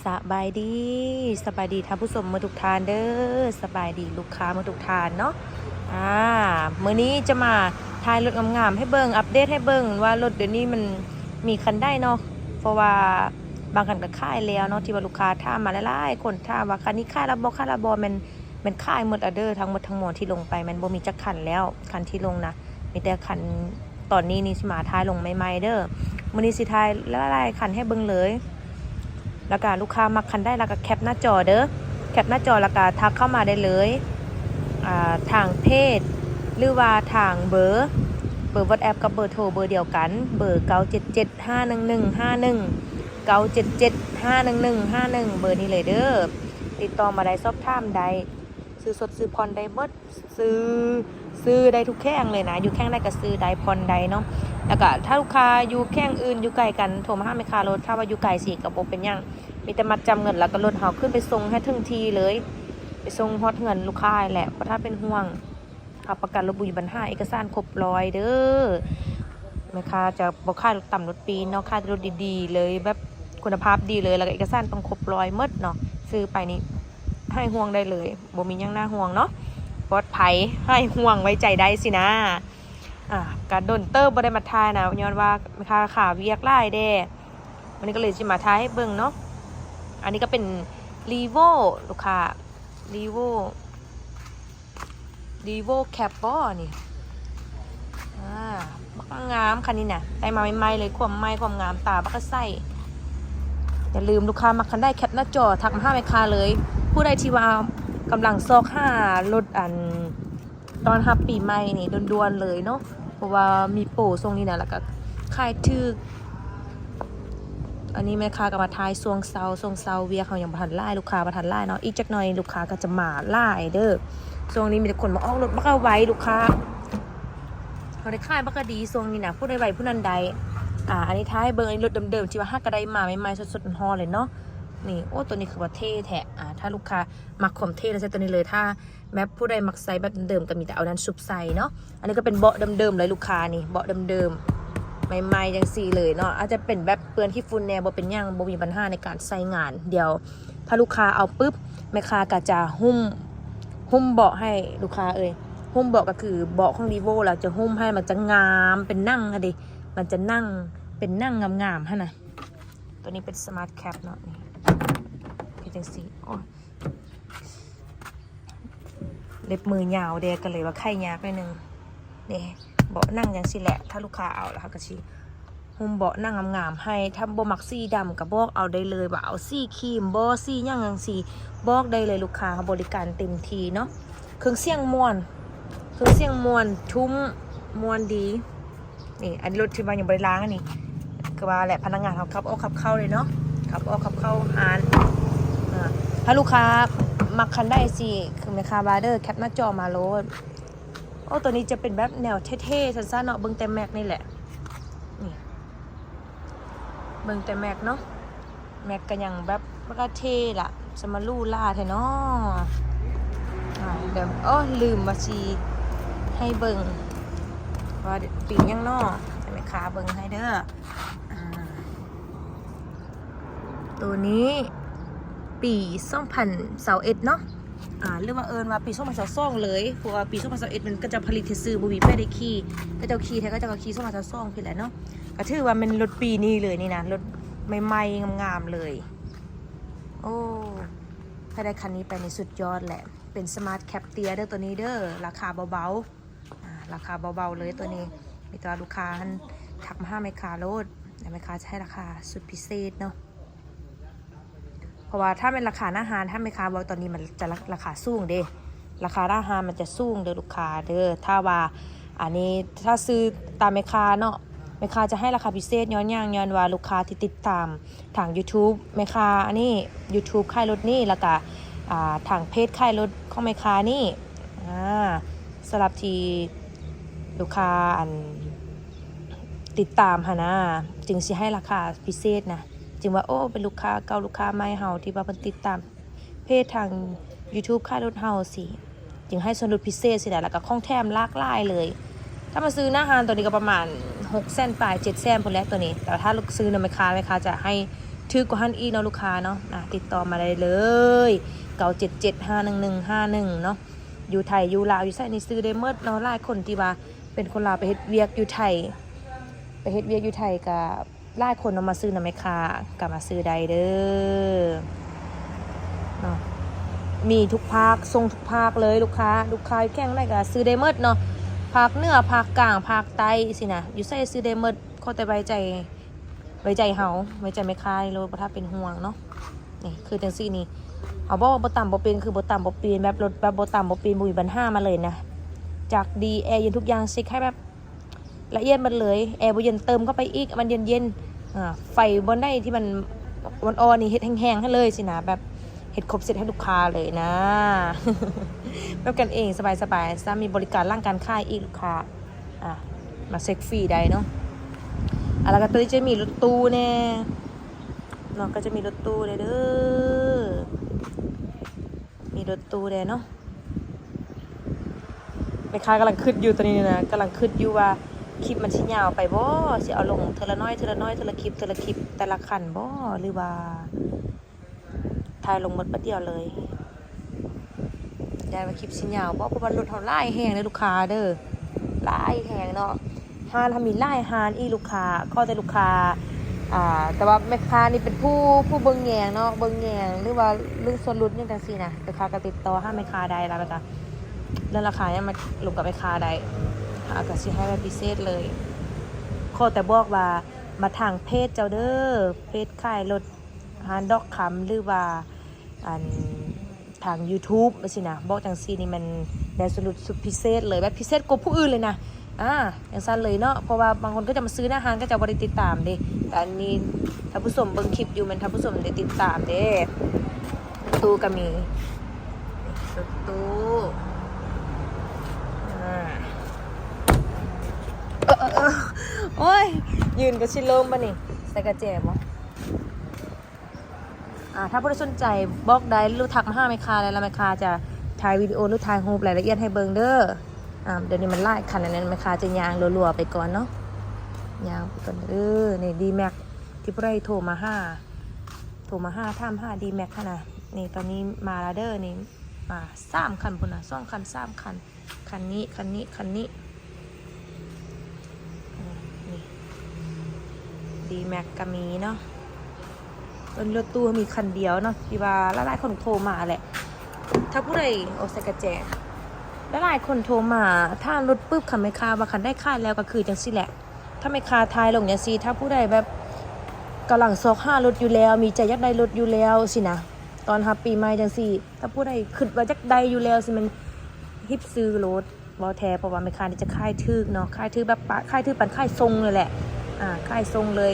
ສະບາຍດີ ສະບາຍດີທ່ານຜູ້ຊົມໝົດທຸກທ່ານເດີ້ ສະບາຍດີລູກຄ້າໝົດທຸກທ່ານເນາະ. ອາ ມື້ນີ້ຈະມາຖ່າຍລົດງາມໆໃຫ້ເບິ່ງ ອັບເດດໃຫ້ເບິ່ງວ່າລົດດຽວນີ້ມັນມີຄັນໃດເນາະ ເພາະວ່າບາງຄັນກໍຂາຍແລ້ວເນາະ ທີ່ວ່າລູກຄ້າຖາມມາຫຼາຍໆຄົນ ຖາມວ່າຄັນນີ້ຂາຍແລ້ວບໍ່ ຂາຍແລ້ວບໍ່ ແມ່ນ ແມ່ນຂາຍໝົດແລ້ວເດີ້ ທັງໝົດທັງມວນທີ່ລົງໄປ ແມ່ນບໍ່ມີຈັກຄັນແລ້ວ ຄັນທີ່ລົງນະ ມີແຕ່ຄັນ ຕອນນີ້ນີ້ຊິມາຖ່າຍລົງໃໝ່ໆເດີ້. ມື້ນີ້ຊິຖ່າຍຫຼາຍໆຄັນໃຫ້ເບິ່ງເລີຍ ແລ້ວກະລູກຄ້າມັກຄັນໃດ ແລ້ວກະແຄປໜ້າຈໍເດີ້ ແຄປໜ້າຈໍ ແລ້ວກະທັກເຂົ້າມາໄດ້ເລີຍ ອ່າ ທາງເພຈ ຫຼືວ່າທາງເບີ ເບີວັອດແອັບກັບເບີໂທເບີດຽວກັນ ເບີ ເກົ້າເຈັດເຈັດ ຫ້າໜຶ່ງໜຶ່ງ ຫ້າໜຶ່ງ ເກົ້າເຈັດເຈັດ ຫ້າໜຶ່ງໜຶ່ງ ຫ້າໜຶ່ງ ເບີນີ້ເລີຍເດີ້ ຕິດຕໍ່ມາໄດ້ ສອບຖາມໄດ້ ຊື້ສົດຊື້ຜ່ອນໄດ້ໝົດ ຊື້ ຊື້ໄດ້ທຸກແຂວງເລີຍນະ ຢູ່ແຂວງໃດກໍຊື້ໄດ້ ຜ່ອນໄດ້ເນາະ. ແລ້ວກໍຖ້າລູກຄ້າຢູ່ແຂວງອື່ນ ຢູ່ໄກກັນ ໂທມາຫາແມ່ຄ້າໂລດ ຖ້າວ່າຢູ່ໄກຊີ້ກໍບໍ່ເປັນຫຍັງ ມີແຕ່ມັດຈຳເງິນ ແລ້ວກໍລົດເຮົາຂຶ້ນໄປສົ່ງໃຫ້ເຖິງທີ່ເລີຍ ໄປສົ່ງຮອດເຮືອນລູກຄ້າແຫຼະ ບໍ່ຕ້ອງເປັນຫ່ວງ ຮັບປະກັນລົດບໍ່ມີບັນຫາ ເອກະສານຄົບຮ້ອຍເດີ້. ແມ່ຄ້າຈະບໍ່ຂາຍລົດຕ່ຳລົດປີ້ເນາະ ຂາຍແຕ່ລົດດີໆເລີຍ ແບບຄຸນນະພາບດີເລີຍ ແລ້ວກໍເອກະສານຕ້ອງຄົບຮ້ອຍໝົດເນາະ ຊື້ໄປນີ້ຫາຍຫ່ວງໄດ້ເລີຍ ບໍ່ມີຫຍັງໜ້າຫ່ວງເນາະ ປອດໄພ ຫາຍຫ່ວງ ໄວ້ໃຈໄດ້ຊີ້ນະ. ອາ ກະດົນເຕີບບໍ່ໄດ້ມາຖ່າຍນະ ຍ້ອນວ່າແມ່ຄ້າຄາວຽກຫຼາຍແດ່ ມື້ນີ້ກໍເລີຍຊິມາຖ່າຍໃຫ້ເບິ່ງເນາະ. ອັນນີ້ກໍເປັນ Revo ລູກຄ້າ Revo Revo ແຄບບໍ່ນີ້ ອາ ບັກງາມຄັນນີ້ນະ ໄດ້ມາໃໝ່ໆເລີຍ ຄວາມໃໝ່ຄວາມງາມ ຕາບັກກະໃສ. ຢ່າລືມລູກຄ້າມັກຄັນໃດ ແຄບໜ້າຈໍ ທັກມາຫາແມ່ຄ້າເລີຍ ຜູ້ໃດທີ່ວ່າກຳລັງຊອກຫາລົດ ອັນ ຕ້ອນຮັບປີໃໝ່ນີ້ດ່ວນໆເລີຍເນາະ ເພາະວ່າມີໂປຊ່ວງນີ້ນະ ແລ້ວກໍຂາຍຖືກ. ອັນນີ້ແມ່ຄ້າກໍມາຖ່າຍຊ່ວງເຊົາ ຊ່ວງເຊົ້າວຽກເຮົາຍັງບໍ່ທັນຫຼາຍ ລູກຄ້າບໍ່ທັນຫຼາຍເນາະ ອີກຈັກໜ່ອຍລູກຄ້າກໍຈະມາຫຼາຍເດີ້. ຊ່ວງນີ້ມີແຕ່ຄົນມາອອກລົດບັກກະໄວ ລູກຄ້າເຮົາໄດ້ຂາຍບັກກະດີຊ່ວງນີ້ນະ ຜູ້ໃດໄວຜູ້ນັ້ນໄດ້. ອາ ອັນນີ້ຖ້າໃຫ້ເບິ່ງ ອັນນີ້ລົດເດີມໆ ທີ່ວ່າຫາກະໄດ້ມາໃໝ່ໆ ສົດໆຮ້ອນໆເລີຍເນາະ ນີ້. ໂອ້ ໂຕນີ້ຄືວ່າເທ່ແທ້ ອາ ຖ້າລູກຄ້າມັກຄວາມເທ່ລະໃສ່ໂຕນີ້ເລີຍ ຖ້າ ແມັບຜູ້ໃດມັກໃສ່ແບບເດີມໆ ກໍມີແຕ່ເອົານັ້ນຊຸບໃສ່ເນາະ. ອັນນີ້ກໍເປັນເບາະເດີມໆເລີຍລູກຄ້ານີ້ ເບາະເດີມໆ ໃໝ່ໆຈັ່ງຊີ້ເລີຍເນາະ ອາດຈະເປັນແບບເປື້ອນຂີ້ຝຸ່ນແດ່ ບໍ່ເປັນຫຍັງ ບໍ່ມີບັນຫາໃນການໃຊ້ງານ. ດຽວຖ້າລູກຄ້າເອົາປຶບ ແມ່ຄ້າກໍຈະຫຸ້ມ ຫຸ້ມເບາະໃຫ້ລູກຄ້າເອີຍ ຫຸ້ມເບາະກໍຄືເບາະຂອງ Revo ແລ້ວຈະຫຸ້ມໃຫ້ ມັນຈະງາມເປັນໜັງຫັ້ນເດ ມັນຈະໜັງເປັນໜັງງາມໆຫັ້ນນະ. ໂຕນີ້ເປັນ Smart Cap ເນາະ ນີ້ເຮັດຈັ່ງຊີ້ ໂອ້ຍ ເລັບມືຍາວແດ່ ກໍເລີຍວ່າໄຂຍາກໜ້ອຍໜຶ່ງເດ້. ເບາະໜັງຈັ່ງຊີ້ແຫຼະ ຖ້າລູກຄ້າເອົາແລ້ວເຮົາກໍຊິຫຸ້ມເບາະໜັງງາມໆໃຫ້ ຖ້າບໍ່ມັກສີດຳກໍບອກເອົາໄດ້ເລີຍ ວ່າເອົາສີຄຣີມບໍ ສີຫຍັງຈັ່ງຊີ້ ບອກໄດ້ເລີຍ ລູກຄ້າເຮົາບໍລິການເຕັມທີ່ເນາະ. ເຄື່ອງສຽງມ່ວນ ເຄື່ອງສຽງມ່ວນ ທຸ້ມ ມ່ວນດີ. ນີ້ ອັນນີ້ລົດທີ່ວ່າຍັງບໍ່ໄດ້ລ້າງ ອັນນີ້ຄືວ່າແຫຼະ ພະນັກງານເຮົາຂັບອອກຂັບເຂົ້າເລີຍເນາະ ຂັບອອກຂັບເຂົ້າຮ້ານ. ອາ ຖ້າລູກຄ້າມັກຄັນໃດຊີ້ ຄືແມ່ຄ້າວ່າເດີ ແຄບໜ້າຈໍມາໂລດ. ໂອ້ ໂຕນີ້ຈະເປັນແບບແນວເທ່ໆ ຊັ້ນໆເນາະ ເບິ່ງແຕ່ແມັກນີ້ແຫຼະ ນີ້ ເບິ່ງແຕ່ແມັກເນາະ ແມັກກໍຍັງແບບ ມັນກໍເທ່ລະ ສະມາຫຼູຫຼາແທ້ເນາະ. ອາ ດຽວ ໂອ້ ລືມວ່າຊິໃຫ້ເບິ່ງວ່າເປັນຫຍັງເນາະ ໃຫ້ແມ່ຄ້າເບິ່ງໃຫ້ເດີ. ອາ ໂຕນີ້ປີສອງພັນຊາວເອັດເນາະ ອາ ຫຼືວ່າເອີ້ນວ່າປີສອງພັນຊາວສອງເລີຍ ເພາະວ່າປີສອງພັນຊາວເອັດມັນ ເຂົາເຈົ້າຜະລິດຊື່ໆ ບໍ່ມີໃຜໄດ້ຂີ່ ເຂົາເຈົ້າຂີ່ແທ້ ເຂົາເຈົ້າກໍຂີ່ສອງພັນຊາວສອງພີ້ແຫຼະເນາະ. ກໍຖືວ່າແມ່ນລົດປີນີ້ເລີຍນີ້ນະ ລົດໃໝ່ໆງາມໆເລີຍ. ໂອ້ ຖ້າໄດ້ຄັນນີ້ໄປນີ້ສຸດຍອດແຫຼະ ເປັນ Smart Cab ເຕ້ຍເດີ ໂຕນີ້ເດີ ລາຄາເບົາໆ ອາ ລາຄາເບົາໆເລີຍໂຕນີ້. ມີແຕ່ວ່າລູກຄ້າຫັ້ນທັກມາຫາແມ່ຄ້າໂລດ ແລ້ວແມ່ຄ້າຈະໃຫ້ລາຄາສຸດພິເສດເນາະ. ເພາະວ່າຖ້າແມ່ນລາຄາໜ້າຮ້ານ ຖ້າແມ່ຄ້າເວົ້າຕອນນີ້ ມັນຈະລາ ລາຄາສູງເດ້ ລາຄາໜ້າຮ້ານມັນຈະສູງເດີລູກຄ້າເດີ. ຖ້າວ່າອັນນີ້ ຖ້າຊື້ຕາມແມ່ຄ້າເນາະ ແມ່ຄ້າຈະໃຫ້ລາຄາພິເສດ ຍ້ອນຫຍັງ? ຍ້ອນວ່າລູກຄ້າທີ່ຕິດຕາມທາງ YouTube ແມ່ຄ້າ ອັນນີ້ YouTube ຂາຍລົດນີ້ ແລ້ວກະ ອ່າ ທາງເພຈຂາຍລົດຂອງແມ່ຄ້ານີ້ ອາ ສຳລັບທີ່ລູກຄ້າ ອັນ ຕິດຕາມຫັ້ນນະ ຈຶ່ງຊິໃຫ້ລາຄາພິເສດນະ. ຈຶ່ງວ່າ ໂອ້ ເປັນລູກຄ້າເກົ່າ ລູກຄ້າໃໝ່ເຮົາ ທີ່ວ່າເພິ່ນຕິດຕາມເພຈທາງ YouTube ຂາຍລົດເຮົາຊີ້ ຈຶ່ງໃຫ້ສ່ວນຫຼຸດພິເສດຊີ້ນະ ແລ້ວກໍຂອງແຖມຫຼາກຫຼາຍເລີຍ. ຖ້າມາຊື້ໜ້າຮ້ານໂຕນີ້ກໍປະມານຫົກແສນປາຍ ເຈັດແສນພຸ້ນແຫຼະໂຕນີ້ ແຕ່ວ່າຖ້າລູກຊື້ນຳແມ່ຄ້າ ແມ່ຄ້າຈະໃຫ້ ຖືກກວ່າຫັ້ນອີກເນາະລູກຄ້າເນາະ. ອ່າ ຕິດຕໍ່ມາໄດ້ເລີຍ ເກົ້າເຈັດເຈັດ ຫ້າໜຶ່ງໜຶ່ງ ຫ້າໜຶ່ງເນາະ. ຢູ່ໄທ ຢູ່ລາວ ຢູ່ໃສນີ້ຊື້ໄດ້ໝົດເນາະ. ຫຼາຍຄົນທີ່ວ່າເປັນຄົນລາວໄປເຮັດວຽກຢູ່ໄທ ໄປເຮັດວຽກຢູ່ໄທ ກະຫຼາຍຄົນເນາະ ມາຊື້ນຳແມ່ຄ້າ ກະມາຊື້ໄດ້ເດີເນາະ. ມີທຸກພາກ ສົ່ງທຸກພາກເລີຍລູກຄ້າ. ລູກຄ້າຢູ່ແຂວງໃດກະຊື້ໄດ້ໝົດເນາະ ພາກເໜືອ ພາກກາງ ພາກໃຕ້ຊີ້ນະ ຢູ່ໃສຊື້ໄດ້ໝົດ. ຂໍແຕ່ໄວ້ໃຈ ໄວ້ໃຈເຮົາ ໄວ້ໃຈແມ່ຄ້າໂລດ ບໍ່ຕ້ອງເປັນຫ່ວງເນາະ. ນີ້ຄືຈັ່ງຊີ້ນີ້ ເຮົາບອກວ່າບໍ່ຕຳບໍ່ເປັນ ຄືບໍ່ຕຳບໍ່ເປັນ ແບບລົດແບບບໍ່ຕຳບໍ່ເປັນ ບໍ່ມີບັນຫາມາເລີຍນະ. ຈັກດີ ແອເຢັນ ທຸກຢ່າງ ເຊັກໃຫ້ແບບລະອຽດໝົດເລີຍ. ແອບໍ່ເຢັນ ເຕີມເຂົ້າໄປອີກ ມັນເຢັນໆ. ອ່າ ໄຟບ່ອນໃດທີ່ມັນອ່ອນໆນີ້ ເຮັດແຮງໆໃຫ້ເລີຍຊີ້ນະ ແບບເຮັດຄົບເຊັດໃຫ້ລູກຄ້າເລີຍນະ. ແບບກັນເອງ ສະບາຍໆ ຊ້ຳມີບໍລິການຫຼັງການຂາຍອີກລູກຄ້າ. ອ່ະ ມາເຊັກຟຣີໄດ້ເນາະ. ອ່ະ ແລ້ວກໍຕົວນີ້ຈະມີລົດຕູ້ແດ່ເນາະ ກໍຈະມີລົດຕູ້ແດ່ເດີ ມີລົດຕູ້ແດ່ເນາະ. ແມ່ຄ້າກຳລັງຄິດຢູ່ຕອນນີ້ນະ ກຳລັງຄິດຢູ່ວ່າຄລິບມັນຊິຍາວໄປບໍ່ ຊິເອົາລົງເທື່ອລະໜ້ອຍ ເທື່ອລະໜ້ອຍ ເທື່ອລະຄລິບ ເທື່ອລະຄລິບ ແຕ່ລະຄັນບໍ່ ຫຼືວ່າ ຖ່າຍລົງໝົດບາດດຽວເລີຍ. ຢ້ານວ່າຄລິບຊິຍາວບໍ່ ເພາະວ່າລົດເຮົາຫຼາຍແຮງເດີລູກຄ້າເດີ ຫຼາຍແຮງເນາະ. ຮ້ານເຮົາມີຫຼາຍຮ້ານອີກລູກຄ້າ ຂໍແຕ່ລູກຄ້າ ອ່າ ແຕ່ວ່າແມ່ຄ້ານີ້ເປັນຜູ້ ຜູ້ເບິ່ງແຍງເນາະ ເບິ່ງແຍງ ຫຼືວ່າເລື່ອງສ່ວນຫຼຸດຫຍັງຈັ່ງຊີ້ນະ ລູກຄ້າກໍຕິດຕໍ່ຫາແມ່ຄ້າໄດ້ ແລ້ວກໍເລື່ອງລາຄາຫຍັງມາລົມກັບແມ່ຄ້າໄດ້ ເຮົາກໍຊິໃຫ້ແບບພິເສດເລີຍ. ຂໍແຕ່ບອກວ່າມາທາງເພຈເຈົ້າເດີ ເພຈຂາຍລົດ ຮ້ານດອກຄຳ ຫຼືວ່າ ອັນ ທາງຢູທູບຈັ່ງຊີ້ນະ ບອກຈັ່ງຊີ້ນີ້ ມັນໄດ້ສ່ວນຫຼຸດສຸດພິເສດເລີຍ ແບບພິເສດກວ່າຜູ້ອື່ນເລີຍນະ. ອ່າ ຈັ່ງຊັ້ນເລີຍເນາະ ເພາະວ່າບາງຄົນກໍຈະມາຊື້ໜ້າຮ້ານ ເຂົາເຈົ້າບໍ່ໄດ້ຕິດຕາມເດ້. ແຕ່ອັນນີ້ທ່ານຜູ້ຊົມເບິ່ງຄລິບຢູ່ ແມ່ນທ່ານຜູ້ຊົມໄດ້ຕິດຕາມເດ້. ຕູ້ກໍມີ ຕູ້ ອ່າ ເອີ ເອີ ເອີ ໂອ້ຍ ຢືນກໍຊິລົ້ມບາດນີ້. ໃສ່ກະແຈບໍ່? ອ່າ ຖ້າຜູ້ໃດສົນໃຈບອກໄດ້ ຫຼືທັກມາຫາແມ່ຄ້າໄດ້ ແລ້ວແມ່ຄ້າຈະຖ່າຍວິດີໂອ ຫຼືຖ່າຍຮູບລາຍລະອຽດໃຫ້ເບິ່ງເດີ. ອ່າ ດຽວນີ້ມັນຫຼາຍຄັນ ອັນນັ້ນແມ່ຄ້າຈະຍ່າງລັວໆໄປກ່ອນເນາະ ຍ່າງໄປກ່ອນເດີ. ນີ້ ດີແມັກ ທີ່ຜູ້ໃດໂທມາຫາ ໂທມາຫາ ຖາມຫາດີແມັກຫັ້ນນະ. ນີ້ ຕອນນີ້ມາແລ້ວເດີ ນີ້ ມາສາມຄັນພຸ້ນນະ ສອງຄັນ ສາມຄັນ. ຄັນນີ້ ຄັນນີ້ ຄັນນີ້ ນີ້ ດີແມັກກໍມີເນາະ. ເປັນລົດຕູ້ມີຄັນດຽວເນາະ ທີ່ວ່າຫຼາຍໆຄົນໂທມາແຫຼະ. ຖ້າຜູ້ໃດ ໂອ້ ໃສ່ກະແຈ ຫຼາຍໆຄົນໂທມາ ຖ້າລົດປຶບ ຄັນແມ່ຄ້າວ່າຄັນໃດຂາຍແລ້ວ ກໍຄືຈັ່ງຊີ້ແຫຼະ. ຖ້າແມ່ຄ້າຖ່າຍລົງຈັ່ງຊີ້ ຖ້າຜູ້ໃດແບບກຳລັງຊອກຫາລົດຢູ່ແລ້ວ ມີໃຈຢາກໄດ້ລົດຢູ່ແລ້ວຊີ້ນະ ຕ້ອນຮັບປີໃໝ່ຈັ່ງຊີ້ ຖ້າຜູ້ໃດຄິດວ່າຢາກໄດ້ຢູ່ແລ້ວ ຊິແມ່ນຮີບຊື້ໂລດ ເວົ້າແທ້ ເພາະວ່າແມ່ຄ້ານີ້ຈະຂາຍຖືກເນາະ ຂາຍຖືກແບບປະ ຂາຍຖືກປານຂາຍສົ່ງເລີຍແຫຼະ. ອ່າ ຂາຍສົ່ງເລີຍ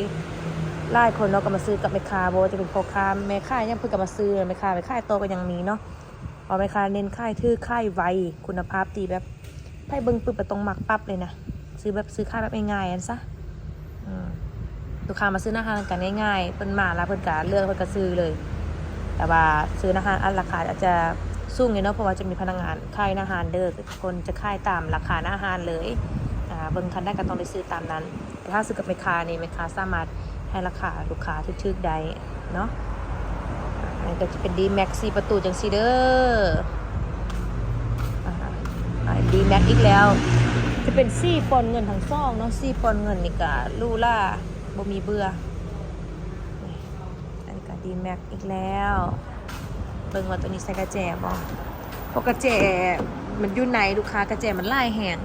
ຫຼາຍຄົນເນາະກໍມາຊື້ກັບແມ່ຄ້າ ບໍ່ວ່າຈະເປັນພໍ່ຄ້າແມ່ຂາຍຫຍັງ ເພິ່ນກໍມາຊື້ ແມ່ຄ້າໄປຂາຍຕໍ່ກໍຍັງມີເນາະ ເພາະແມ່ຄ້າເນັ້ນຂາຍຖືກ ຂາຍໄວ ຄຸນນະພາບດີ ແບບໃຜເບິ່ງປຶບກໍຕ້ອງມັກປັບເລີຍນະ ຊື້ແບບ ຊື້ຂາຍແບບງ່າຍໆຫັ້ນຊະ. ອືມ ລູກຄ້າມາຊື້ໜ້າຮ້ານກັນງ່າຍໆ ເພິ່ນມາແລ້ວເພິ່ນກະເລືອກ ເພິ່ນກະຊື້ເລີຍ. ແຕ່ວ່າຊື້ໜ້າຮ້ານ ອັນ ລາຄາອາດຈະສູງຢູ່ເນາະ ເພາະວ່າຈະມີພະນັກງານຂາຍໜ້າຮ້ານເດີ ຄົນຈະຂາຍຕາມລາຄາໜ້າຮ້ານເລີຍ. ອ່າ ເບິ່ງຄັນໃດກໍຕ້ອງໄດ້ຊື້ຕາມນັ້ນ. ແຕ່ຖ້າຊື້ກັບແມ່ຄ້ານີ້ ແມ່ຄ້າສາມາດໃຫ້ລາຄາລູກຄ້າຖືກໆໄດ້ເນາະ. ອັນນີ້ກໍຈະເປັນດີແມັກສີ່ປະຕູຈັ່ງຊີ້ເດີ. ອ່າ ດີແມັກອີກແລ້ວ ຈະເປັນສີປ່ອນເງິນທັງສອງເນາະ ສີປ່ອນເງິນນີ້ກະຫຼູຫຼາ ບໍ່ມີເບື່ອ. ອັນນີ້ກະດີແມັກອີກແລ້ວ ເບິ່ງວ່າໂຕນີ້ໃສ່ກະແຈບໍ່ ເພາະກະແຈມັນຢູ່ໃນ ລູກຄ້າ ກະແຈມັນຫຼາຍແຮງ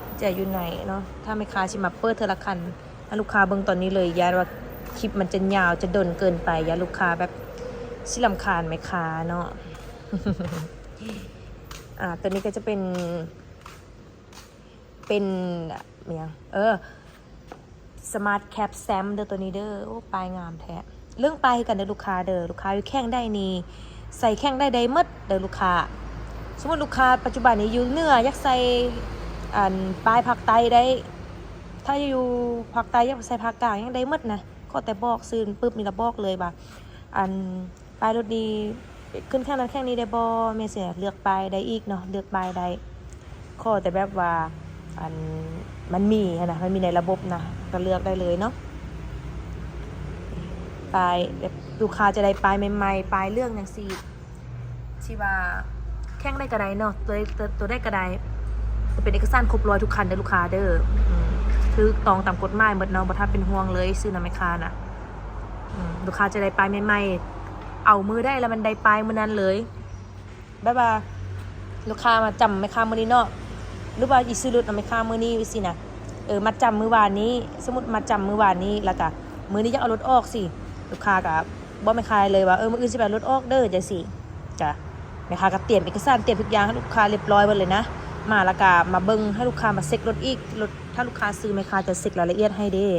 ກະແຈຢູ່ໃນເນາະ. ຖ້າແມ່ຄ້າຊິມາເປີດເທື່ອລະຄັນ ໃຫ້ລູກຄ້າເບິ່ງຕອນນີ້ເລີຍ ຢ້ານວ່າຄລິບມັນຈະຍາວ ຈະດົນເກີນໄປ ຢ້ານລູກຄ້າແບບຊິລຳຄານແມ່ຄ້າເນາະ. ອ່າ ໂຕນີ້ກໍຈະເປັນ ເປັນ ອີຫຍັງ ເອີ ສະມາດແຄັບແຊມເດີ ໂຕນີ້ເດີ. ໂອ້ ປ້າຍງາມແທ້. ເລື່ອງປ້າຍຄືກັນເດີລູກຄ້າເດີ ລູກຄ້າຢູ່ແຂວງໃດນີ້ ໃສ່ແຂວງໃດໄດ້ໝົດເດີລູກຄ້າ. ສົມມຸດລູກຄ້າປັດຈຸບັນນີ້ຢູ່ເໜືອ ຢາກໃສ່ ອັນ ປ້າຍພາກໃຕ້ໄດ້ ຖ້າຢູ່ພາກໃຕ້ຢາກໃສ່ພາກກາງ ຍັງໄດ້ໝົດນະ. ຂໍແຕ່ບອກຊື່ປຶບນີ້ລະບອກເລີຍວ່າ ອັນ ປ້າຍລົດນີ້ຂຶ້ນແຂວງນັ້ນແຂວງນີ້ໄດ້ບໍ່ ແມ່ນຊິເລືອກປ້າຍໄດ້ອີກເນາະ ເລືອກປ້າຍໄດ້. ຂໍແຕ່ແບບວ່າ ອັນ ມັນມີຫັ້ນນະ ມັນມີໃນລະບົບນະ ກໍເລືອກໄດ້ເລີຍເນາະ. ປ້າຍ ແບບລູກຄ້າຈະໄດ້ປ້າຍໃໝ່ໆ ປ້າຍເຫຼືອງຈັ່ງຊີ້ ທີ່ວ່າແຂງໃດກໍໄດ້ເນາະ ຕົວໃດ ຕົວໃດກໍໄດ້ ຈະເປັນເອກະສານຄົບຮ້ອຍທຸກຄັນເດີລູກຄ້າເດີ. ອືມ ຖືກຕ້ອງຕາມກົດໝາຍໝົດເນາະ ບໍ່ຕ້ອງເປັນຫ່ວງເລີຍ ຊື້ນຳແມ່ຄ້ານະ. ອືມ ລູກຄ້າຈະໄດ້ປ້າຍໃໝ່ໆ ເອົາມື້ໃດລະແມ່ນໄດ້ປ້າຍມື້ນັ້ນເລີຍ. ແບບວ່າລູກຄ້າມາຈຳແມ່ຄ້າມື້ນີ້ເນາະ ຫຼືວ່າຊິຊື້ລົດນຳແມ່ຄ້າມື້ນີ້ຊີ້ນະ ເອີ ມາຈຳມື້ວານນີ້ ສົມມຸດມາຈຳມື້ວານນີ້ ແລ້ວກະມື້ນີ້ຢາກເອົາລົດອອກຊີ້ ລູກຄ້າກະບອກແມ່ຄ້າໄດ້ເລີຍວ່າ ເອີ ມື້ອື່ນຊິໄປເອົາລົດອອກເດີ ຈັ່ງຊີ້. ກະແມ່ຄ້າກະຕຽມເອກະສານ ຕຽມທຸກຢ່າງໃຫ້ລູກຄ້າຮຽບຮ້ອຍໝົດເລີຍນະ. ມາແລ້ວກະມາເບິ່ງ ໃຫ້ລູກຄ້າມາເຊັກລົດອີກ ລົດ ຖ້າລູກຄ້າຊື້ ແມ່ຄ້າຈະເຊັກລາຍລະອຽດໃຫ້ເດ້.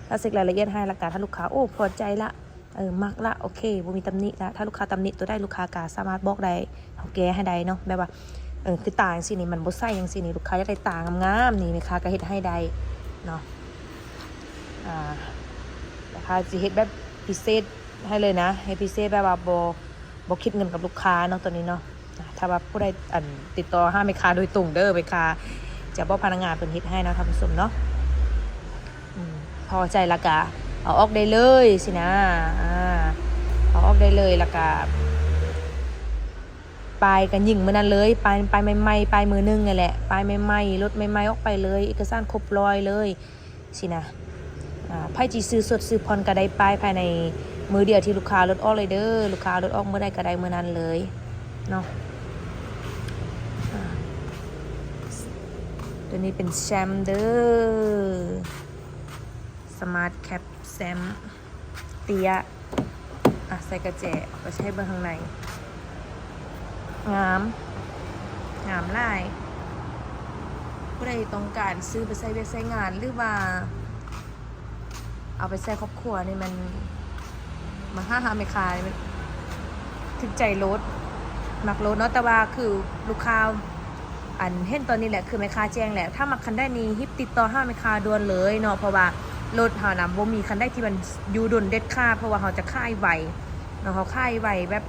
ຖ້າເຊັກລາຍລະອຽດໃຫ້ ແລ້ວກະຖ້າລູກຄ້າ ໂອ້ ພໍໃຈລະ ເອີ ມັກລະ ໂອເຄ ບໍ່ມີຕຳໜິລະ. ຖ້າລູກຄ້າຕຳໜິຕົວໃດ ລູກຄ້າກະສາມາດບອກໄດ້ ເຮົາແກ້ໃຫ້ໄດ້ເນາະ. ແບບວ່າ ເອີ ຄືຕາຈັ່ງຊີ້ນີ້ ມັນບໍ່ໃສຈັ່ງຊີ້ນີ້ ລູກຄ້າຢາກໄດ້ຕາງາມໆນີ້ ແມ່ຄ້າກະເຮັດໃຫ້ໄດ້ເນາະ. ອ່າ ແມ່ຄ້າຊິເຮັດແບບພິເສດໃຫ້ເລີຍນະ ເຮັດພິເສດແບບວ່າບໍ່ ບໍ່ຄິດເງິນກັບລູກຄ້າເນາະ ໂຕນີ້ເນາະ. ອ່າ ຖ້າວ່າຜູ້ໃດ ອັນ ຕິດຕໍ່ຫາແມ່ຄ້າໂດຍຕົງເດີ ແມ່ຄ້າຈະບອກພະນັກງານເພິ່ນເຮັດໃຫ້ເນາະ ທ່ານຜູ້ຊົມເນາະ. ອືມ ພໍໃຈແລ້ວກະເອົາອອກໄດ້ເລີຍຊີ້ນະ. ອ່າ ເອົາອອກໄດ້ເລີຍ ແລ້ວກະປ້າຍກະຍິງມື້ນັ້ນເລີຍ ປ້າຍ ປ້າຍໃໝ່ໆ ປ້າຍມື້ໜຶ່ງນັ້ນແຫຼະ ປ້າຍໃໝ່ໆ ລົດໃໝ່ໆ ອອກໄປເລີຍ ເອກະສານຄົບຮ້ອຍເລີຍຊີ້ນະ. ອ່າ ໃຜຊິຊື້ສົດຊື້ຜ່ອນກະໄດ້ປ້າຍພາຍໃນມື້ດຽວທີ່ລູກຄ້າເອົາລົດອອກເລີຍເດີ ລູກຄ້າເອົາລົດອອກມື້ໃດກະໄດ້ມື້ນັ້ນເລີຍເນາະ. ອ່າ ໂຕນີ້ເປັນແຊມເດີ ສະມາດແຄັບ ແຊມເຕ້ຍ. ອ່ະ ໃສ່ກະແຈ ເອົາໄປໃສ່ເບິ່ງຂ້າງໃນ. ງາມ ງາມຫຼາຍ. ຜູ້ໃດຕ້ອງການຊື້ໄປໃຊ້ວຽກໃຊ້ງານ ຫຼືວ່າເອົາໄປໃຊ້ຄອບຄົວນີ້ ແມ່ນມາຫາ ຫາແມ່ຄ້ານີ້ ຖືກໃຈໂລດ ມັກໂລດເນາະ. ແຕ່ວ່າຄືລູກຄ້າ ອັນ ເຫັນຕອນນີ້ແຫຼະ ຄືແມ່ຄ້າແຈ້ງແຫຼະ ຖ້າມັກຄັນໃດນີ້ ຮີບຕິດຕໍ່ຫາແມ່ຄ້າດ່ວນເລີຍເນາະ. ເພາະວ່າລົດເຮົານະ ບໍ່ມີຄັນໃດທີ່ມັນຢູ່ດົນເດັດຂາດ ເພາະວ່າເຮົາຈະຂາຍໄວເນາະ ເຮົາຂາຍໄວແບບ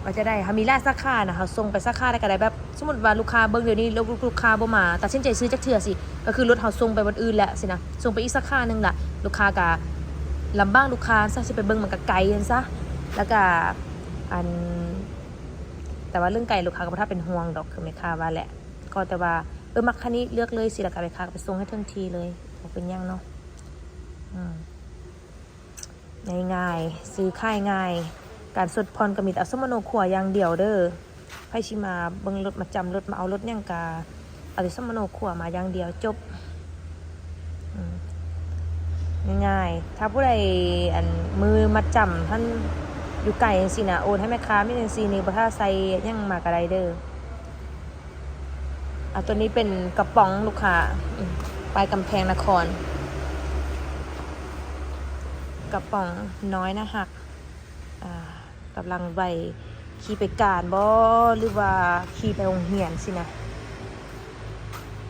ວ່າຈະໄດ້ ເຮົາມີຫຼາຍສາຂານະ ເຮົາສົ່ງໄປສາຂາໃດກະໄດ້. ແບບສົມມຸດວ່າລູກຄ້າເບິ່ງດຽວນີ້ ລູກ ລູກ ລູກຄ້າບໍ່ມາ ຕັດສິນໃຈຊື້ຈັກເທື່ອຊີ້ ກະຄືລົດເຮົາສົ່ງໄປບ່ອນອື່ນແຫຼະຊີ້ນະ ສົ່ງໄປອີກສາຂາໜຶ່ງລະ ລູກຄ້າກະລຳບາກລູກຄ້າຊະ ຊິໄປເບິ່ງມັນກະໄກຫັ້ນຊະ. ແລ້ວກະ ອັນ ແຕ່ວ່າເລື່ອງໄກລູກຄ້າກະບໍ່ຖ້າເປັນຫ່ວງດອກ ຄືແມ່ຄ້າວ່າແຫຼະ. ຂໍແຕ່ວ່າ ເອີ ມັກຄັນນີ້ເລືອກເລີຍຊີ້ ແລ້ວກະແມ່ຄ້າກະໄປສົ່ງໃຫ້ເຖິງທີ່ເລີຍ ບໍ່ເປັນຫຍັງເນາະ. ອືມ ງ່າຍໆ ຊື້ຂາຍງ່າຍ ການສົດຜ່ອນກະມີແຕ່ເອົາສົມມະໂນຄົວຢ່າງດຽວເດີ. ໃຜຊິມາເບິ່ງລົດ ມາຈຳລົດ ມາເອົາລົດຫຍັງກະເອົາແຕ່ສົມມະໂນຄົວມາຢ່າງດຽວ ຈົບ. ອືມ ງ່າຍໆ. ຖ້າຜູ້ໃດ ອັນ ມືມັດຈຳຫັ້ນຢູ່ໄກຈັ່ງຊີ້ນະ ໂອນໃຫ້ແມ່ຄ້າມີຈັ່ງຊີ້ນີ້ ບໍ່ຖ້າໃສ່ຫຍັງມາກະໄດ້ເດີ. ອ່າ ໂຕນີ້ເປັນກະປ໋ອງລູກຄ້າ ອືມ ປ້າຍກຳແພງນະຄອນ ກະປ໋ອງນ້ອຍໜ້າຮັກ. ອ່າ ກຳລັງໄວ້ຂີ່ໄປການບໍ ຫຼືວ່າຂີ່ໄປໂຮງຮຽນຊີ້ນະ.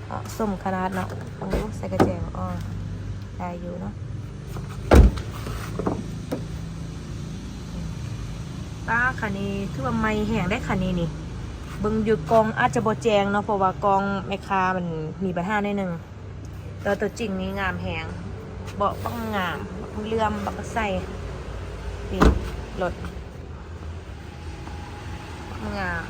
ເໝາະສົມຂະໜາດເນາະ ເບິ່ງດູ ໃສ່ກະແຈບໍ່ ໄດ້ຢູ່ເນາະ. ປ້າ ຄັນນີ້ຖືວ່າໃໝ່ແຮງເດ້ ຄັນນີ້ນີ້ ເບິ່ງຢູ່ກ້ອງອາດຈະບໍ່ແຈ້ງເນາະ ເພາະວ່າກ້ອງແມ່ຄ້າມັນມີບັນຫາໜ້ອຍໜຶ່ງ. ແຕ່ວ່າຕົວຈິງນີ້ງາມແຮງ ເບາະບັກງາມ ບັກເຫຼື້ອມ ບັກໃສ. ນີ້ລົດ ງາມ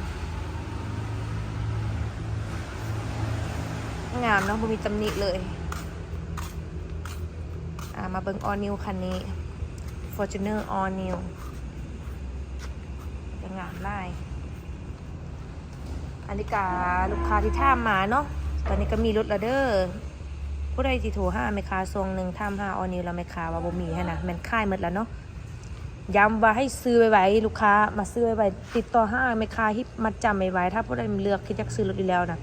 ງາມເນາະ ບໍ່ມີຕຳໜິເລີຍ. ອ່າ ມາເບິ່ງ All New ຄັນນີ້ Fortuner All New ກະງາມຫຼາຍ. ອັນນີ້ກະລູກຄ້າທີ່ຖາມມາເນາະ ຕອນນີ້ກະມີລົດລະເດີ. ຜູ້ໃດທີ່ໂທຫາແມ່ຄ້າຊ່ວງໜຶ່ງ ຖາມຫາ All New ລະແມ່ຄ້າວ່າບໍ່ມີຫັ້ນນະ ແມ່ນຂາຍໝົດລະເນາະ. ຢ້ຳວ່າໃຫ້ຊື້ໄວໆ ລູກຄ້າມາຊື້ໄວໆ ຕິດຕໍ່ຫາແມ່ຄ້າ ຮີບມັດຈຳໄວໆ. ຖ້າຜູ້ໃດເລືອກຄິດຢາກຊື້ລົດຢູ່ແລ້ວນະ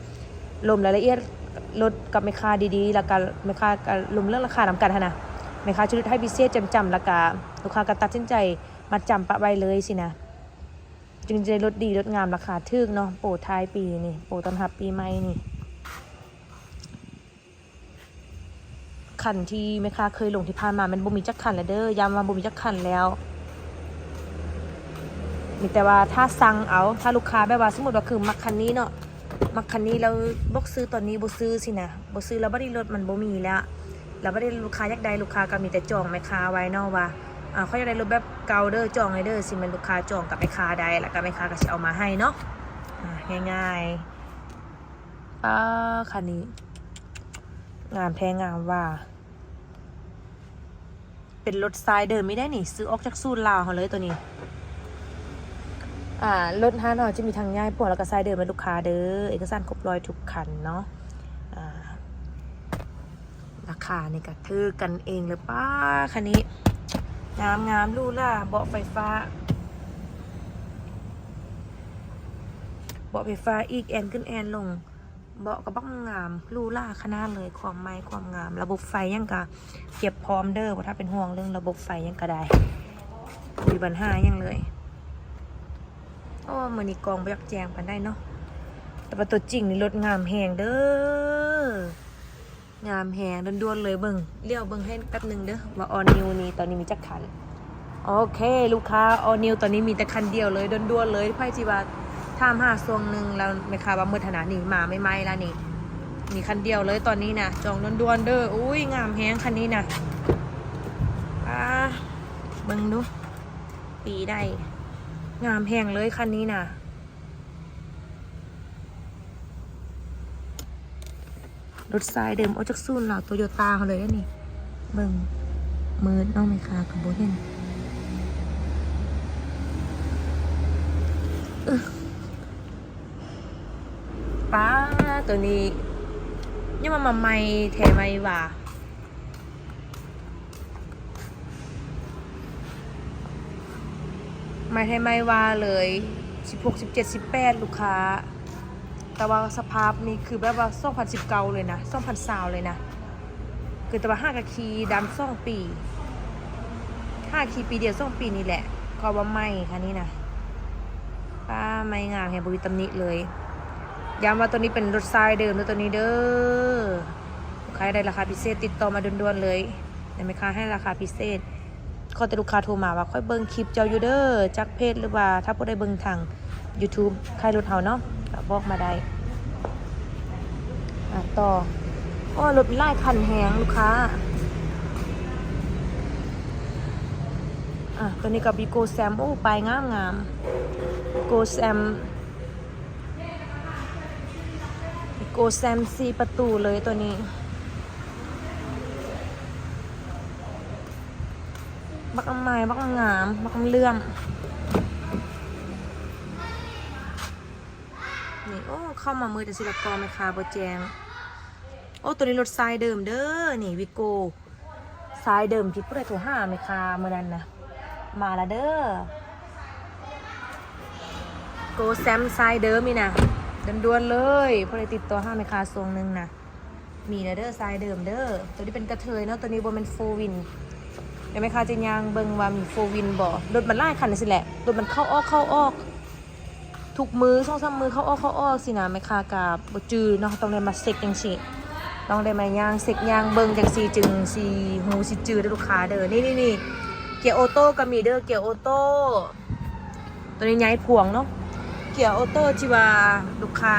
ລົມລາຍລະອຽດລົດກັບແມ່ຄ້າດີໆ ລະກະແມ່ຄ້າກະລົມເລື່ອງລາຄານຳກັນຫັ້ນນະ. ແມ່ຄ້າຈະຫຼຸດໃຫ້ພິເສດຈຳໆ ລະກະລູກຄ້າກະຕັດສິນໃຈມັດຈຳປະໄວ້ເລີຍຊີ້ນະ ຈຶ່ງຈະໄດ້ລົດດີລົດງາມລາຄາຖືກເນາະ. ໂປທ້າຍປີນີ້ ໂປຕ້ອນຮັບປີໃໝ່ນີ້. ຄັນທີ່ແມ່ຄ້າເຄີຍລົງທີ່ຜ່ານມາ ແມ່ນບໍ່ມີຈັກຄັນລະເດີ ຢ້ຳວ່າບໍ່ມີຈັກຄັນແລ້ວ. ມີແຕ່ວ່າຖ້າສັ່ງເອົາ ຖ້າລູກຄ້າແບບວ່າ ສົມມຸດວ່າຄືມັກຄັນນີ້ເນາະ ມັກຄັນນີ້ແລ້ວບອກຊື້ຕອນນີ້ບໍ່ຊື້ຊີ້ນະ ບໍ່ຊື້ແລ້ວບັດນີ້ລົດມັນບໍ່ມີແລ້ວ ແລ້ວບັດນີ້ລູກຄ້າຢາກໄດ້ ລູກຄ້າກະມີແຕ່ຈອງແມ່ຄ້າໄວ້ເນາະ ວ່າ ອ່າ ຂ້ອຍຢາກໄດ້ລົດແບບເກົ່າເດີ ຈອງໃຫ້ເດີ ຊິແມ່ນລູກຄ້າຈອງກັບແມ່ຄ້າໄດ້ ແລ້ວກໍແມ່ຄ້າກໍຊິເອົາມາໃຫ້ເນາະ ອ່າ ງ່າຍໆ. ປ້າ ຄັນນີ້ງາມແທ້ງາມວ່າ ເປັນລົດຊາຍເດີມນີ້ໄດ໋ນີ້ ຊື້ອອກຈາກສູນລາວເຮົາເລີຍໂຕນີ້. ອ່າ ລົດຮ້ານເຮົາຈະມີທັງຍ້າຍພວງ ແລ້ວກໍຊາຍເດີມໃຫ້ລູກຄ້າເດີ ເອກະສານຄົບຮ້ອຍທຸກຄັນເນາະ. ອ່າ ລາຄານີ້ກໍຖືກກັນເອງເລີຍ. ປ້າ ຄັນນີ້ງາມໆ ຫຼູຫຼາ ເບາະໄຟຟ້າ ເບາະໄຟຟ້າອີກ ແອນຂຶ້ນແອນລົງ ເບາະກໍບັກງາມ ຫຼູຫຼາຂະໜາດເລີຍ ຄວາມໃໝ່ຄວາມງາມ. ລະບົບໄຟຫຍັງກະເກັບພ້ອມເດີ ບໍ່ຕ້ອງເປັນຫ່ວງເລື່ອງລະບົບໄຟຫຍັງກະໄດ້ ບໍ່ມີບັນຫາຫຍັງເລີຍ. ໂອ້ ມື້ນີ້ກ້ອງບໍ່ຢາກແຈ້ງປານໃດເນາະ ແຕ່ວ່າຕົວຈິງນີ້ລົດງາມແຮງເດີ ງາມແຮງ. ດ່ວນໆເລີຍ ເບິ່ງ ຫຼຽວເບິ່ງໃຫ້ແປັບໜຶ່ງເດີ ວ່າອໍນິວນີ້ຕອນນີ້ມີຈັກຄັນ. ໂອເຄ ລູກຄ້າ ອໍນິວຕອນນີ້ມີແຕ່ຄັນດຽວເລີຍ ດ່ວນໆເລີຍ. ໃຜທີ່ວ່າຖາມຫາຊ່ວງໜຶ່ງແລ້ວ ແມ່ຄ້າວ່າໝົດຫັ້ນນະ ນີ້ມາໃໝ່ໆແລ້ວນີ້ ມີຄັນດຽວເລີຍຕອນນີ້ນະ ຈອງດ່ວນໆເດີ. ອຸ້ຍ ງາມແຮງຄັນນີ້ນະ ອ່າ ເບິ່ງດູ ປີໃດ ງາມແຮງເລີຍຄັນນີ້ນະ. ລົດຊາຍເດີມອອກຈາກສູນລາວ ໂຕໂຍຕ້າເຮົາເລີຍເດ້ນີ້. ເບິ່ງ ມືດເນາະ ແມ່ຄ້າກໍບໍ່ເຫັນ. ປ້າ ໂຕນີ້ຍັງມາ ມາໃໝ່ແທ້ໃໝ່ວ່າ. ໄມ້ໄທໄມ້ວ່າເລີຍ ສິບຫົກ ສິບເຈັດ ສິບແປດ ລູກຄ້າ. ແຕ່ວ່າສະພາບນີ້ຄືແບບວ່າ ສອງພັນສິບເກົ້າ ເລີຍນະ ສອງພັນຊາວ ເລີຍນະ. ຄືແຕ່ວ່າຫາກະຂີ່ດຳສອງປີ ຫາກະຂີ່ປີດຽວສອງປີນີ້ແຫຼະ ເພາະວ່າໃໝ່ຄັນນີ້ນະ. ປ້າ ໃໝ່ງາມແຮງ ບໍ່ມີຕຳໜິເລີຍ. ຢ້ຳວ່າໂຕນີ້ເປັນລົດຊາຍເດີມເດີ ໂຕນີ້ເດີ. ໃຜຢາກໄດ້ລາຄາພິເສດ ຕິດຕໍ່ມາດ່ວນໆເລີຍ. ແມ່ຄ້າໃຫ້ລາຄາພິເສດ ຂໍແຕ່ລູກຄ້າໂທມາວ່າ ຂ້ອຍເບິ່ງຄລິບເຈົ້າຢູ່ເດີ ຈາກເພຈ ຫຼືວ່າຖ້າຜູ້ໃດເບິ່ງທາງຢູທູບຄ້າຍລົດເຮົາເນາະ ກໍບອກມາໄດ້. ອ່າ ຕໍ່ ໂອ້ ລົດຫຼາຍຄັນແຮງລູກຄ້າ. ອ່າ ໂຕນີ້ກໍ ວີໂກ້ ແຊມ ໂອ້ ປ້າຍງາມໆ ວີໂກ້ ແຊມ ວີໂກ້ ແຊມ ສີ່ປະຕູເລີຍໂຕນີ້. ບັກໃໝ່ ບັກງາມ ບັກເຫຼື້ອມນີ້. ໂອ້ ເຂົ້າມາມືດຈັ່ງຊີ້ລະກໍແມ່ຄ້າບໍ່ແຈ້ງ. ໂອ້ ໂຕນີ້ລົດຊາຍເດີມເດີ ນີ້ ວີໂກ້ ຊາຍເດີມທີ່ຜູ້ໃດໂທຫາແມ່ຄ້າມື້ນັ້ນນະ ມາລະເດີ. ໂກ້ ແຊມ ຊາຍເດີມນີ້ນະ ດ່ວນໆເລີຍ ຜູ້ໃດຕິດຕໍ່ຫາແມ່ຄ້າຊ່ວງໜຶ່ງນະ ມີແລ້ວເດີ ຊາຍເດີມເດີ. ໂຕນີ້ເປັນກະເທີຍເນາະ ໂຕນີ້ບໍ່ແມ່ນໂຟວິນ. ດຽວແມ່ຄ້າຈະຍ່າງເບິ່ງວ່າມີໂຟວິນບໍ່. ລົດມັນຫຼາຍຄັນຈັ່ງຊີ້ແຫຼະ ລົດມັນເຂົ້າອອກ ເຂົ້າອອກ ທຸກມື້ ສອງສາມມື້ເຂົ້າອອກ ເຂົ້າອອກຊີ້ນະ. ແມ່ຄ້າກໍບໍ່ຈື່ເນາະ ຕ້ອງໄດ້ມາເຊັກຈັ່ງຊີ້ ຕ້ອງໄດ້ມາຍ່າງເຊັກຍ່າງເບິ່ງຈັ່ງຊີ້ ຈຶ່ງຊິຮູ້ຊິຈື່ເດີລູກຄ້າເດີ. ນີ້ໆ ເກຍໂອໂຕ້ກໍມີເດີ ເກຍໂອໂຕ້. ໂຕນີ້ຍ້າຍພວງເນາະ ເກຍໂອໂຕ້ ທີ່ວ່າລູກຄ້າ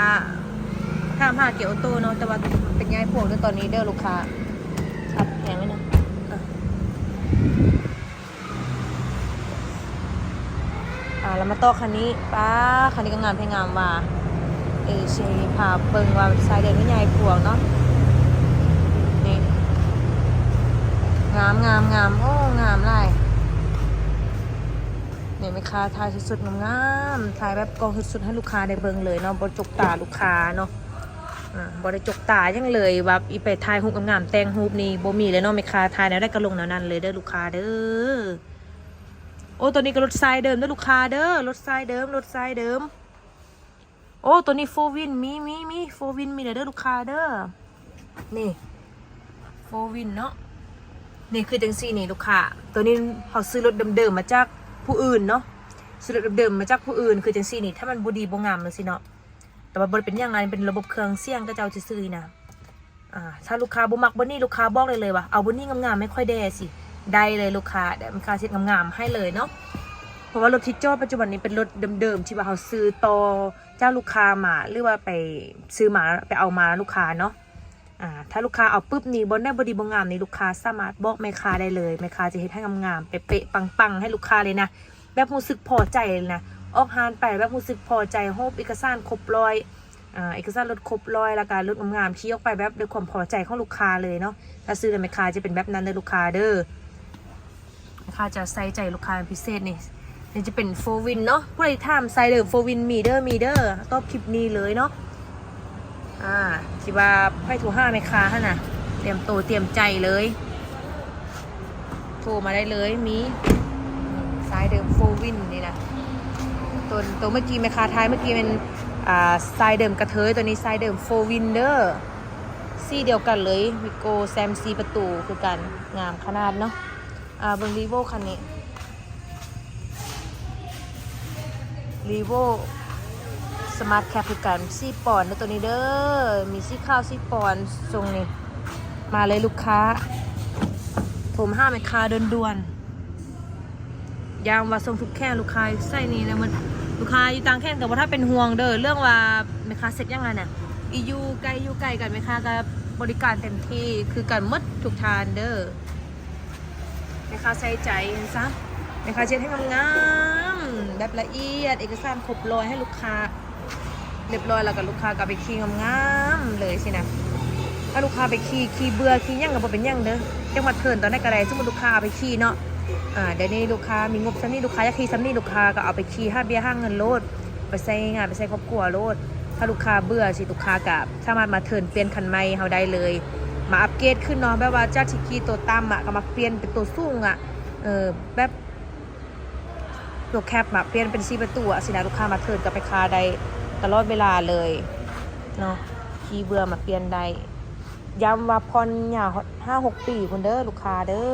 ຖາມຫາເກຍໂອໂຕ້ເນາະ ແຕ່ວ່າເປັນຍ້າຍພວງເດີຕອນນີ້ເດີລູກຄ້າ. ອັດແຮງໄວ້ໜຶ່ງ ອ່າ ແລ້ວມາຕໍ່ຄັນນີ້ ປ້າ ຄັນນີ້ກໍງາມແທ້ງາມວ່າ. ເອີ ຊິພາເບິ່ງວ່າຊາຍເດີມນີ້ໃຫຍ່ພວງເນາະ ນີ້ ງາມໆໆ ໂອ້ ງາມຫຼາຍ. ນີ້ແມ່ຄ້າຖ່າຍສົດໆງາມໆ ຖ່າຍແບບກ້ອງສົດໆໃຫ້ລູກຄ້າໄດ້ເບິ່ງເລີຍເນາະ ບໍ່ຈົກຕາລູກຄ້າເນາະ. ອ່າ ບໍ່ໄດ້ຈົກຕາຫຍັງເລີຍ ວ່າອີ່ໄປຖ່າຍຮູບງາມໆ ແຕ່ງຮູບນີ້ບໍ່ມີເລີຍເນາະ ແມ່ຄ້າຖ່າຍແນວໃດກໍລົງແນວນັ້ນເລີຍເດີລູກຄ້າເດີ. ໂອ້ ໂຕນີ້ກໍລົດຊາຍເດີມເດີລູກຄ້າເດີ ລົດຊາຍເດີມ ລົດຊາຍເດີມ. ໂອ້ ໂຕນີ້ໂຟວິນ ມີ ມີ ມີ ໂຟວິນມີແລ້ວເດີລູກຄ້າເດີ. ນີ້ໂຟວິນເນາະ ນີ້ຄືຈັ່ງຊີ້ນີ້ລູກຄ້າ ໂຕນີ້ເຮົາຊື້ລົດເດີມໆມາຈາກຜູ້ອື່ນເນາະ ຊື້ລົດເດີມໆມາຈາກຜູ້ອື່ນ ຄືຈັ່ງຊີ້ນີ້ ຖ້າມັນບໍ່ດີບໍ່ງາມຈັ່ງຊີ້ເນາະ ແຕ່ວ່າບໍ່ໄດ້ເປັນຫຍັງ ອັນນີ້ເປັນລະບົບເຄື່ອງສຽງຂະເຈົ້າຊື່ໆນະ. ອ່າ ຖ້າລູກຄ້າບໍ່ມັກບ່ອນນີ້ ລູກຄ້າບອກໄດ້ເລີຍວ່າ ເອົາບ່ອນນີ້ງາມໆໃຫ້ຂ້ອຍແດ່ ຊິໄດ້ເລີຍລູກຄ້າ ແລ້ວແມ່ຄ້າຊິເຮັດງາມໆໃຫ້ເລີຍເນາະ. ເພາະວ່າລົດທີ່ຈອດປັດຈຸບັນນີ້ເປັນລົດເດີມໆ ທີ່ວ່າເຮົາຊື້ຕໍ່ຈາກລູກຄ້າມາ ຫຼືວ່າໄປຊື້ມາ ໄປເອົາມານຳລູກຄ້າເນາະ. ອ່າ ຖ້າລູກຄ້າເອົາປຶບນີ້ ບໍ່ໄດ້ ບໍ່ດີ ບໍ່ງາມນີ້ ລູກຄ້າສາມາດບອກແມ່ຄ້າໄດ້ເລີຍ, ແມ່ຄ້າຈະເຮັດໃຫ້ງາມໆ ເປະໆ ປັງໆ ໃຫ້ລູກຄ້າເລີຍນະ, ແບບຮູ້ສຶກພໍໃຈເລີຍນະ. ອອກຮ້ານໄປແບບຮູ້ສຶກພໍໃຈ, ຮູບເອກະສານຄົບຮ້ອຍ, ອ່າ ເອກະສານລົດຄົບຮ້ອຍ ແລ້ວກະລົດງາມໆ, ຂີ່ອອກໄປແບບດ້ວຍຄວາມພໍໃຈຂອງລູກຄ້າເລີຍເນາະ. ຖ້າຊື້ນຳແມ່ຄ້າຈະເປັນແບບນັ້ນເດີລູກຄ້າເດີ. ແມ່ຄ້າຈະໃສ່ໃຈລູກຄ້າເປັນພິເສດນີ້. ນີ້ຈະເປັນໂຟວິນເນາະ, ຜູ້ໃດຖາມໄຊເດີມໂຟວິນມີເດີ ມີເດີ, ຕອບຄລິບນີ້ເລີຍເນາະ. ອ່າ ທີ່ວ່າໃຫ້ໂທຫາແມ່ຄ້າຫັ້ນນະ, ຕຽມໂຕຕຽມໃຈເລີຍ, ໂທມາໄດ້ເລີຍ. ມີ ອາ ໄຊເດີມໂຟວິນນີ້ນະ, ໂຕ ໂຕເມື່ອກີ້ແມ່ຄ້າຖ່າຍເມື່ອກີ້ແມ່ນ ອ່າ ໄຊເດີມກະເທີຍ, ໂຕນີ້ໄຊເດີມໂຟວິນເດີ. ສີດຽວກັນເລີຍ, ວີໂກ້ແຊມສີ່ປະຕູຄືກັນ, ງາມຂະໜາດເນາະ. ອ່າ ເບິ່ງຣີໂວຄັນນີ້, ຣີໂວສະມາດແຄັບຄືກັນ, ສີ່ປອນເດີໂຕນີ້ເດີ, ມີສີຂາວສີ່ປອນ. ຊົງນີ້ມາເລີຍລູກຄ້າ, ໂທມາຫາແມ່ຄ້າດ່ວນໆ. ຢ້ານວ່າສົ່ງທຸກແຂວງ, ລູກຄ້າໃສ່ນີ້ນະ. ມັນ ລູກຄ້າຢູ່ຕ່າງແຂວງກໍບໍ່ຕ້ອງເປັນຫ່ວງເດີ ເລື່ອງວ່າແມ່ຄ້າເຊັກຫຍັງຫັ້ນນະ, ອີຢູ່ໃກ້ ຢູ່ໄກກັນ ແມ່ຄ້າກໍບໍລິການເຕັມທີ່ຄືກັນໝົດທຸກທ່ານເດີ. ແມ່ຄ້າໃສ່ໃຈຊັ້ນຊະ, ແມ່ຄ້າເຊັດໃຫ້ງາມໆ ແບບລະອຽດ, ເອກະສານຄົບຮ້ອຍໃຫ້ລູກຄ້າ ຮຽບຮ້ອຍ ແລ້ວກໍລູກຄ້າກໍເອົາໄປຂີ່ງາມໆເລີຍຊີ້ນະ. ຖ້າລູກຄ້າໄປຂີ່ ຂີ່ເບື່ອຂີ່ຫຍັງກໍບໍ່ເປັນຫຍັງເດີ, ຈັ່ງວ່າເທີນຕອນໃດກໍໄດ້. ສົມມຸດລູກຄ້າເອົາໄປຂີ່ເນາະ, ອ່າ ດຽວນີ້ລູກຄ້າມີງົບສ່ຳນີ້ ລູກຄ້າຢາກຂີ່ສ່ຳນີ້ ລູກຄ້າກໍເອົາໄປຂີ່ຫາເບຍຫາເງິນໂລດ, ໄປໃຊ້ງານ ໄປໃຊ້ຄອບຄົວໂລດ. ຖ້າລູກຄ້າເບື່ອຊີ້ ລູກຄ້າກໍສາມາດມາເທີນປ່ຽນຄັນໃໝ່ເຮົາໄດ້ເລີຍ, ມາອັບເກຣດຂຶ້ນເນາະ, ແບບວ່າຈາກທີ່ຂີ່ໂຕຕ່ຳອະ ກໍມາປ່ຽນເປັນໂຕສູງອະ, ເອີ ແບບ ໂຕແຄັບມາປ່ຽນເປັນສີ່ປະຕູອະຊີ້ນະ, ລູກຄ້າມາເທີນກັບແມ່ຄ້າໄດ້ຕະຫຼອດເວລາເລີຍເນາະ, ຂີ່ເບື່ອມາປ່ຽນໄດ້. ຢ້ຳວ່າຜ່ອນຍາວຮອດຫ້າຫົກປີພຸ້ນເດີລູກຄ້າເດີ.